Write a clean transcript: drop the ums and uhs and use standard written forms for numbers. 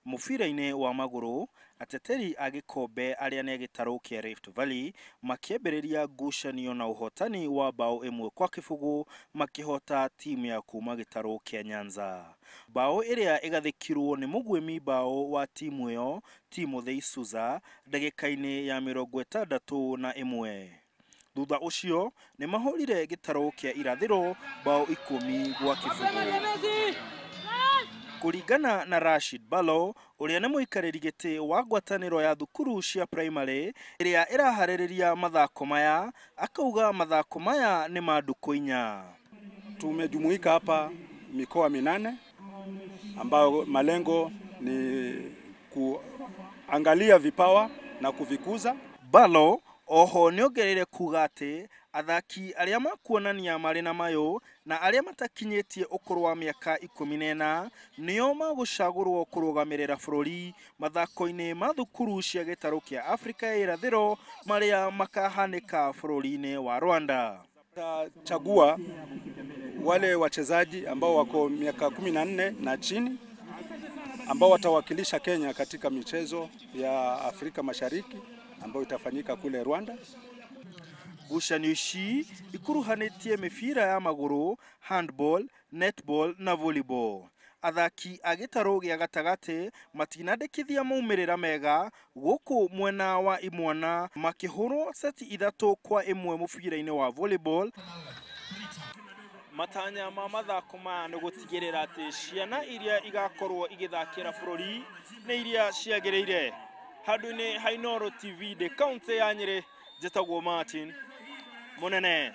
Mũbira-inĩ wa magũrũ, ateteri a gĩkombe arĩa nĩ gĩtarũ kĩa Rift Valley makĩambĩrĩria ngucanio na ũhotani wa bao 1-0 makĩhota timu ya kuma gĩtarũ kĩa Nyanza. Bao ĩrĩa ĩgathĩkirwo nĩ mũguĩmi bao wa timu ĩyo Timothy Suza ndagĩka-inĩ ya 61. Thutha ũcio nĩ mahũrire gĩtarũ kĩa irathĩro bao 10-0. Kũringana na Rashid Balo ũrĩa nĩ mũikarĩri gĩtĩ wa ngwatanĩro ya thukuru cia primary ĩrĩa ĩraharĩrĩria mathako maya, akauga mathako maya nĩ ma ndukũ 4. Tumejumuika hapa mikoa 8 ambayo malengo ni kuangalia vipawa na kuvikuza. Balo oho nĩongereire kuga atĩ athaki arĩa makuonania marĩ na mayũ na arĩa matakinyĩtie ũkũrũ wa mĩaka 14 nĩo magũcagũrwo kũrũgamĩrĩra bũrũri mathako-inĩ ma thukuru cia gĩtarũ kĩa Afrika ya irathĩro marĩa makahanĩka bũrũri-inĩ wa Rwanda. Chagua wale wachezaji ambao wako miaka 14 na chini ambao watawakilisha Kenya katika michezo ya Afrika Mashariki ambayo itafanyika kule Rwanda. Ngucanio ici ikuruhanĩtie mĩbira ya magũrũ, handball, netball na volleyball. Athaki a gĩtarũ gĩa gatagatĩ matinandĩkithia maumĩrĩra mega gũkũ mwena wa imwana makĩhũrwo seti 3-1 mũbira-inĩ wa volleyball. Matanya ma mathako maya nĩ gũtigĩrĩra atĩ ciana iria igakorwo igĩthakĩra bũrũri nĩ iria ciagĩrĩire. Handũ-inĩ ha Inooro TV ndĩ kaũntĩ ya Nyĩrĩ, njĩtagwo Martin Munene.